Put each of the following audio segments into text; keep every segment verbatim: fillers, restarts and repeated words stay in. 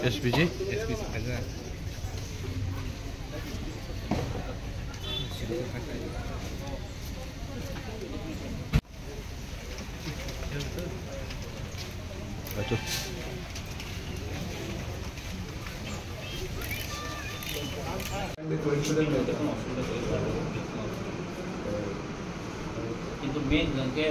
S P G? কিন্তু মেইন জনকে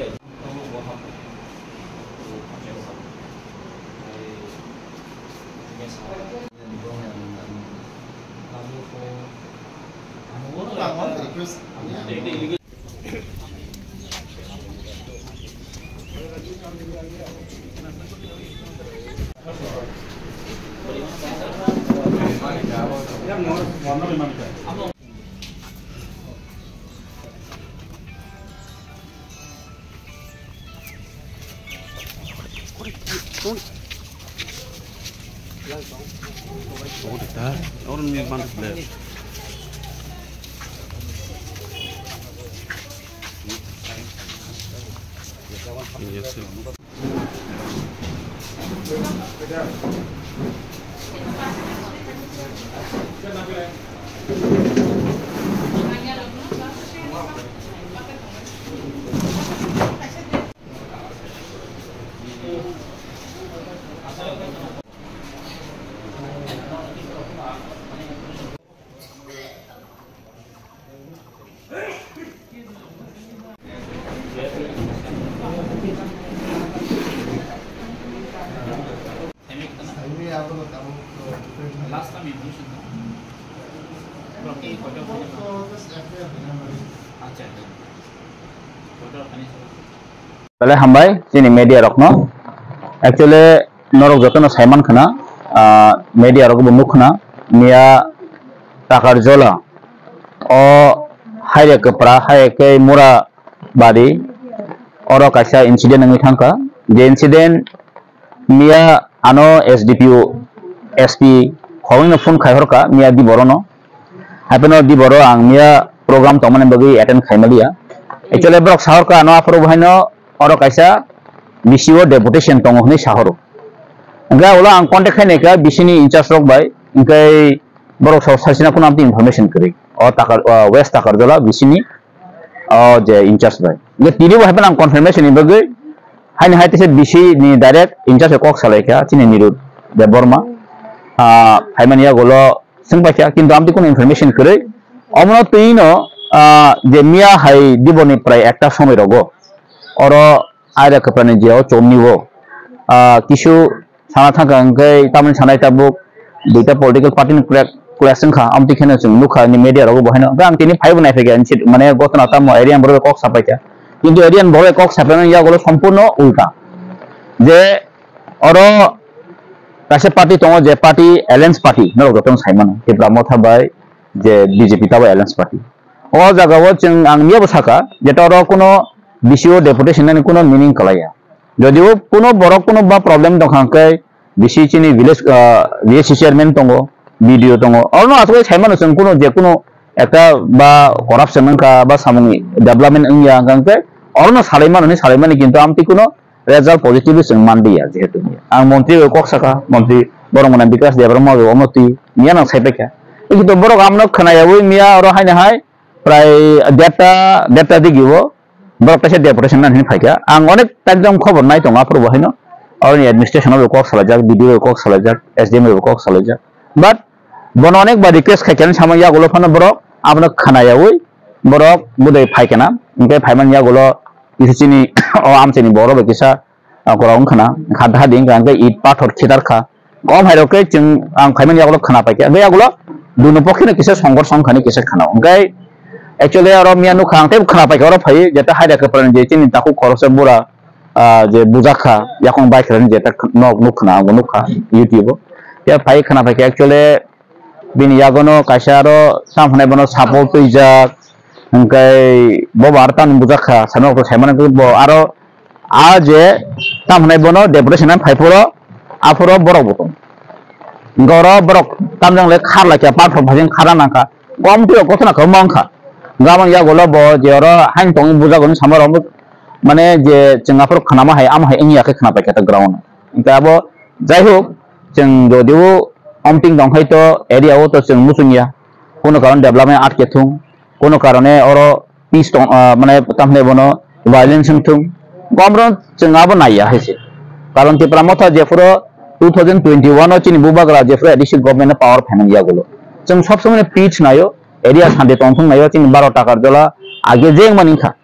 Belai hambai chini media rokno. Actually, norok jotono saiman khna, ah, media rok bo nuk khna, miya Takarjola o haire kwpra, haire khe mura bari, oro kaisa incident wngwi thangkha. Je incident miya ano S D P O, S P khoroknwino phone khai horkha miya diborono. Hapheno diboro ang miya program tongmani bagwi attend khaimaliya. Actually borok sahorkha ano aphuru bahaino oro kaisa B C O deputation tongo hwnwi sahoro. Hwnkhe ulo ang contact khainaikha B C ni in charge rok bai, hwnkhe borok sabo sasina phano amtwi information kwrwi. O Takar, o West Takarjola B C ni o je in charge bai. Hwnkhe tini bo hapheno ang confirmation ni bagwi haini hai teisa B C ni direct in charge kok salaikha chini Niru Debbarma. Ah, phaimani yagulo swng paikha, kintu amtwi kunu information kwrwi. Omono twino, ah, je miya hai diboni prai ekta somoi rogo oro aira kwphrani je o chomni o, ah, kisu sana thangkha hwnkhe tamoni sanai tabuk duita political party ni crack, crash wngkha, amtwi kheno chwng nukha ni media rogo bo haino. Hwnkhe ang tini phaibo naiphaikha, mane gotona tamo area borok kok sapaikha, kintu area borok kok sapaimani yagulo sompurno ulta. Je oro kaisa party tongo, je party alliance party norok jotono saimano, Tipra Motha bai je B J P tabo alliance party. O jagao chwng ang miyabo sakha, jeta oro kuno B C O deputation nani kuno meaning kwlaiya. Jodio kuno borok kuno ba problem tongkha hwnkhe B C chini village, ah, V A C chairman tongo, B D O tongo. Orono aswk saimano chwng kuno je kuno ekta ba corruption wngkha ba samung development wngya hwnkha hwnkhe orono salaimano hinwi salaimani, kintu amtwi kuno result positive chwng manliya, jehetu ang montri bai kok sakha, montri borok mwnai Bikash Debbarma bai omo twi miya nang saipaikha. Kintu borok amno khwnayawi miya oro haino hai prai derta, derta digi o borok kaisa deputation nani hinwi phaikha. Ang onek time jang khobor nai tongo aphuru bo haino. Oroni administration o kok salaijak, B D O kok salaijak, S D M kok salaijak. But bono onek ba request khaikha hinwi sama yagulo phano borok abono khwnayawi borok budai phaikha na. Hwnkhe phaimani yagulo kisa chini o amchaini borok bai kisa, ah, korok wngkha na, kha daha di wngkha, hwnkhe it pathor khitar kha. Kom hai rok khe chwng ang phaimani yagulo khwna paikha. Hwnkhe yagulo duno pokhe no kisa songor song khani kisa khana. Hwnkhe actually oro miya nukha ang tei khwna paikha oro phai jeta haida kwpra ni je chini takhuk khoroksa bura, ah, je bujak kha yakung bai khwlani jeta nok nuk khwna ang bo nukha YouTube o. Ya phai khwna paikha actually bini yagono kaisa aro sam hwnai bono support twijak, hwnkhe bo bo aro tamni bujak kha, sami rok to saimano bo aro a je tam hwnai bono deputation phai phuru aphuru borok bo tong. Hwnkhe oro borok tamjang le khar lai kha, pathor phaising khara nang kha, Committee rok gothona kha mangkha. Gabang yagulo bo je oro hain tongwi bujagoni samar omo mane je chwng aphuru khnama hai ama hai wngya khe khna paikha ta ground. Hingke abo jai hok chwng jodio omting tong hai to area o to chwng muchung ya. Kono karon development atke thung, kono karone oro peace tong, ah, mane tamni bono violence wng thung. Gomron chwng abo naiya hai se. Karon Tipra Motha jephuru two thousand twenty-one o chini bubagra jephuru A D C government no power phaimani yagulo. Chwng sob somoi peace nayo, area santi tongthung nayo, chini baro takar jola age jeng mani kha.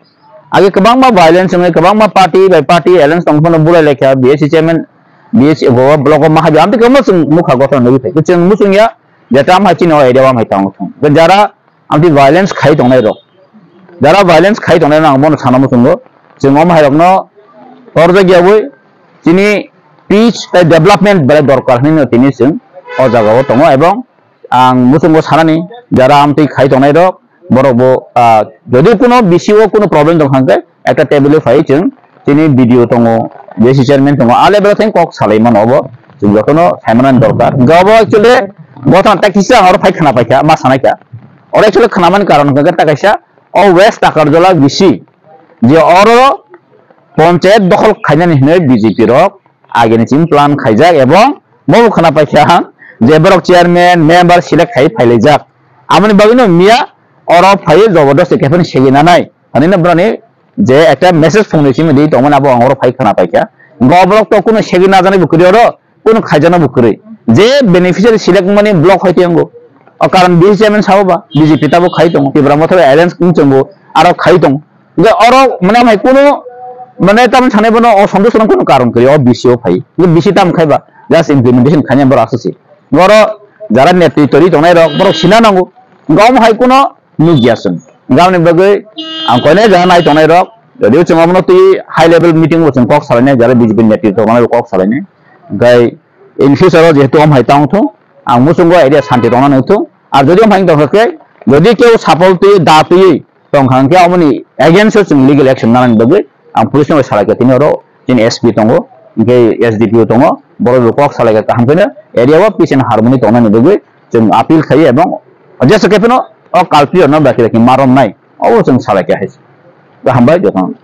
Age kwbangma violence wngwi kwbangma party bai party alliance tong phano bulai laikha B S C chairman, B S C go block o mahabi amtwi kwbangma chwng mukha gothon nugwi phai. Chwng muchung ya je tam hai chini o area o hai tong thung. Jara amtwi violence khai tongnai rok. Jara violence khai tongnai rok ang bono sana muchungo. Chwng om hai rokno torjak yawi chini peace tei development belai dorkar hinwi tini chwng o jaga o tongo ebong ang muchungo sanani jara amtwi khai tongnai rok borok bo, ah, jodi kuno B C O kuno problem tong kha khe ekta table o phai chwng chini B D O tongo, B S C chairman tongo, a level o thang kok salai mano obo chwng jotono sai manani dorkar. Hwnkhe obo actually gothon ta kisa oro phai khna paikha ma sanai kha. Oro actually khnamani karon hwnkhe ta kaisa o West Takarjala B C je oro ponchayat dokhol khainani hinwi B J P rok agini chini plan khaijak ebong bobo khna paikha ang je borok chairman, member select khai phailaijak. Amoni bagwino miya oro phaiwi jobodosti khe phano segwi nanai. Ani no boroni je ekta message phungnwi simi di tongmani abo ang oro phai khna paikha. Go borok to kuno segwi najanai bo kwrwi oro, kuno khaijana bo kwrwi. Je beneficiary select mani block hai tiyango. O karon B C chairman sabo ba B J P tabo khai tongo. Tipra Motha alliance kung chongo aro khai tongo. Hingke oro mane hai kuno mane tamni sanai bono o sontosh rok kuno karon kwrwi o B C O phai. Hingke B C tam khai ba just implementation khainai borok aswk se. Oro jara netri tori tongnai rok borok sina nango. Hingke omo hai kuno nukya chwng. Hingke aboni bagwi ang koinai jara nai tongnai rok, jodio chwng omono twi high level meeting bo chwng kok salainai, jara B J P netri tongnai rok kok salainai. Hingke in future o jehetu omo hai tong thung, ang muchungo idea santi tongna nung thung. Ar jodi omo hai tong khe, jodi keu sapol twi da twi tong kha hwnkhe, aboni against o chwng legal action nanani bagwi ang police no salai kha, tini oro chini S P tongo, hwnkhe S D P O tongo, borok bo kok salai kha kaham khe no area o peace and harmony tongnani bagwi chwng appeal khaio, ebong jesa khe phano o culprit rok no baki baki ma romnai, obo chwng salai kha hai se. Kaham bai, jotono.